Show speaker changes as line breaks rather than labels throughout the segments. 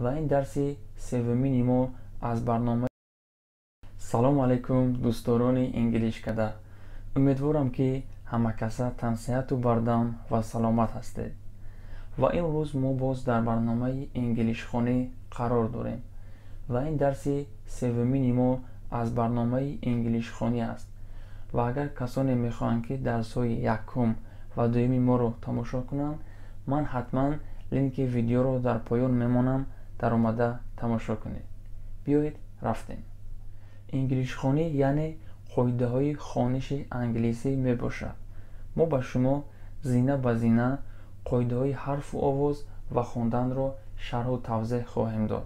Ва ин дарси севумини мо аз барнома. Салому алайкум, дӯстдорони Инглишкада! Умедворам, ки ҳамакаса тансиҳату бардам ва саломат ҳастед. Ва имрӯз мо боз дар барномаи инглишхонӣ қарор дорем ва ин дарси севумини мо аз барномаи инглишхонӣ аст. Ва агар касоне мехоҳанд, ки дарсҳои якум ва дуюми моро тамошо кунанд, ман ҳатман линки видеоро дар поён мемонам, даромада тамошо кунед. Биёед, рафтем. Инглишхонӣ, яъне қоидаҳои хониши англисӣ мебошад. Мо ба шумо зина ба зина қоидаҳои ҳарфу овоз ва хонданро шарҳу тавзеҳ хоҳем дод.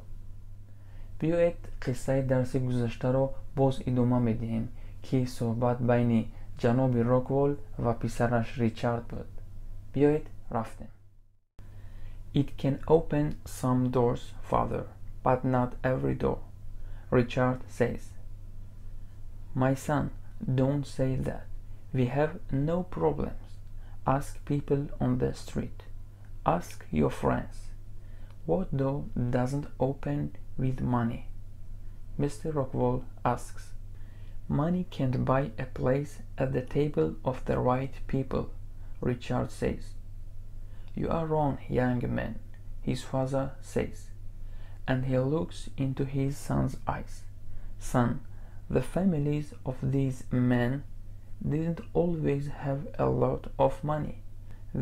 Биёед, қиссаи дарси гузаштаро боз идома медиҳем, ки суҳбат байни ҷаноби Роквол ва писараш Ричард буд. Биёед, рафтем. "It can open some doors, father, but not every door," Richard says. "My son, don't say that. We have no problems. Ask people on the street. Ask your friends. What door doesn't open with money?" Mr. Rockwall asks. "Money can't buy a place at the table of the right people," Richard says. "You are wrong, young man," his father says, and he looks into his son's eyes. "Son, the families of these men didn't always have a lot of money.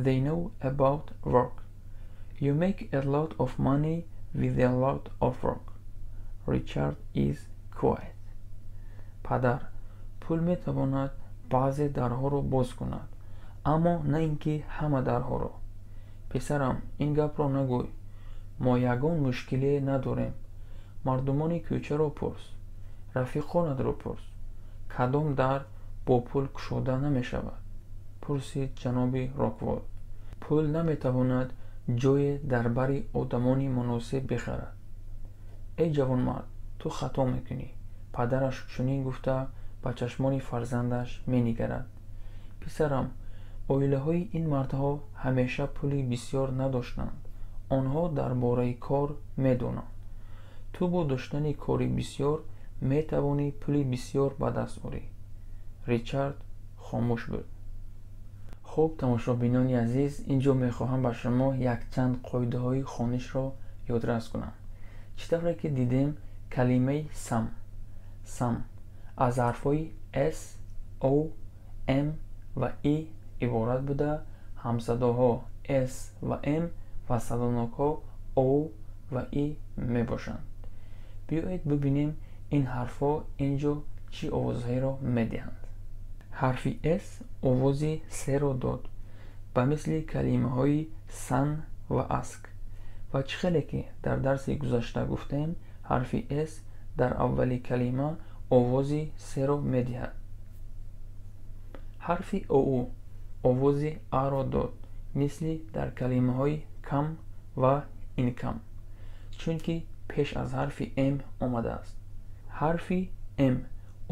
They know about work. You make a lot of money with a lot of work." Richard is quiet. Падар, пул метавонад баъзе дарҳоро боз кунад, аммо на ин ки ҳама дарҳоро. Писарам, ин гапро нагӯй. Мо ягон мушкилие надорем. Мардумони кӯчаро пурс, рафиқонатро пурс. Кадом дар бо пул кушода намешавад? Пурсид ҷаноби Роквол. Пул наметавонад ҷое дар бари одамони муносиб бихарад. Эй ҷавонмард, ту хато мекунӣ. Падараш чунин гуфта, ба чашмони фарзандаш менигарад. Писарам, оилаҳои ин мардҳо ҳамеша пули бисёр надоштанд. Онҳо дар бораи кор медонанд. Ту бо доштани кори бисёр метавонӣ пули бисёр ба даст орӣ. Ричард хомӯш буд. Хуб, тамошобинони азиз, ин ҷо мехоҳам ба шумо якчанд қоидаҳои хонишро ёдрас кунам. Чӣ тавре ки дидем, калимаи some, some аз ҳарфҳои S, O, M ва E иборат буда, ҳамсадоҳо S ва M ва садонокҳо O ва E мебошанд. Биёед, бибинем, ин ҳарфҳо ин ҷо чӣ овозҳоеро медиҳанд. Ҳарфи S овози серо дод, ба мисли калимаҳои sun ва ask. Ва чӣ хеле ки дар дарси гузашта гуфтем, ҳарфи S дар аввали калима овози серо медиҳад. Ҳарфи O овози аро дод, мисли дар калимаҳои come ва income, чунки пеш аз ҳарфи M омадааст. Ҳарфи M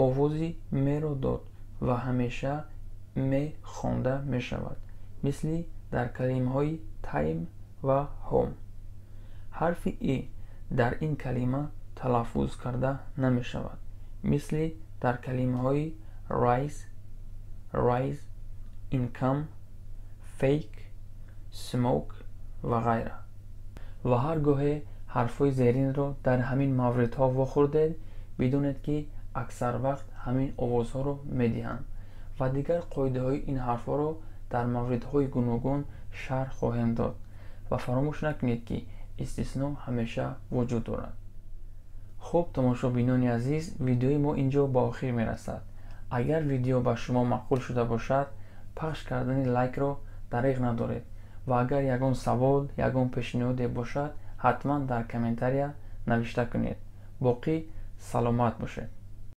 овози меро дод ва ҳамеша ме хонда мешавад, мисли дар калимаҳои time ва home. Ҳарфи E дар ин калима талаффуз карда намешавад, мисли дар калимаҳои rise, raise, income, fake, smoke ва ғайра. Ва ҳар гоҳе ҳарфҳои зеринро дар ҳамин мавридҳо вохӯрдед, бидонед, ки аксар вақт ҳамин овозҳоро медиҳанд. Ва дигар қоидаҳои ин ҳарфҳоро дар мавридҳои гуногун шарҳ хоҳем дод. Ва фаромӯш накунед, ки истисно ҳамеша вуҷуд дорад. Хуб, тамошобинони азиз, видеои мо ин ҷо ба охир мерасад. Агар видео ба шумо маъқул шуда бошад, пахш кардани лайкро дареғ надоред. Ва агар ягон савол, ягон пешниҳоде бошад, ҳатман дар комментария навишта кунед. Боқӣ саломат бошед.